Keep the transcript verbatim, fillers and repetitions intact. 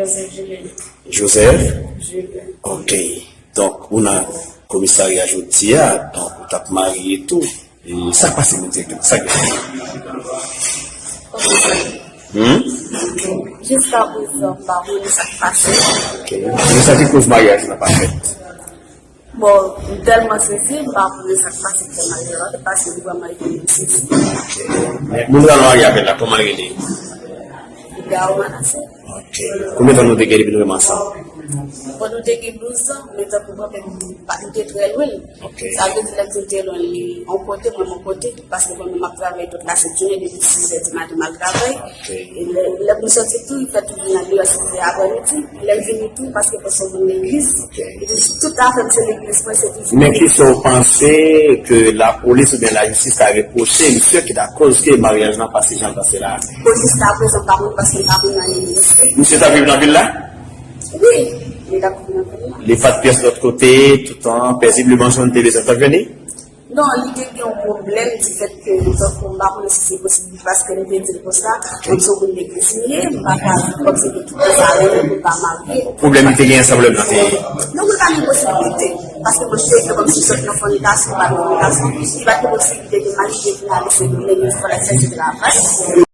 Joseph Julien. Joseph? Julien. Ok. Donk, ou nan komisarya jodi a, donk, ou t ap marye tou. E sa k pase menm direktèman? Sa k pase? Hmm? Jiska prezan, m pa konnen sa k pase. Ok. Ou santi koz maryaj la pa fèt? Bon, m tèlman sezi, m pa konnen sa k pase pou maryaj la, paske m vrèman sezi. Men moun w al marye avè l la, kòman l rele? Gao Manassé. Ok. Konbyen tan nou te gen depi nou renmen ansanm? Bon, nou te gen douz an, men tankou mwen menm, nou te trè lwen. Ok. Sa vle di, lè m di nou te lwen, li yon kote, mwen yon kote, paske mwen menm m ap travay tout lasent jounen, depi sis è di maten m al travay. Ok. E lè, lè m soti tou, li fè tou vin andeyò, se aprèmidi. Lè m vini tou, paske mwen se yon moun legliz. Ok. E tout afè m se legliz mwen, se toujou. Men kisa w panse ke lapolis oubyen lajistis ta repwoche misye ki ta koz ke maryaj lan pase jan l pase la? Bon, jiska prezan, m pa konn paske m pa konn anyen de misye. Misye t ap viv nan vil la? Wi, li t ap viv nan vil la. Li pa t pyès lòt kote, toutan, pezibleman, jan l te bezwen t ap jwenn li? Non, li te gen yon pwoblèm difèt ke, tankou, m pa konnen si se posib, paske m te di l konsa, mwen se yon moun legliz m ye, m pa ka di kòmsi ke tout moun sa renmen pou m pa marye. Pwoblèm li te genyen, sa pwoblèm nan te ye? Non, mwen pa gen posiblite, paske mwen se kòmsi sot nan fònikasyon, pa nan fònikasyon, li pa gen posiblite de marye, de vin ale se legliz pou l al chèche travay.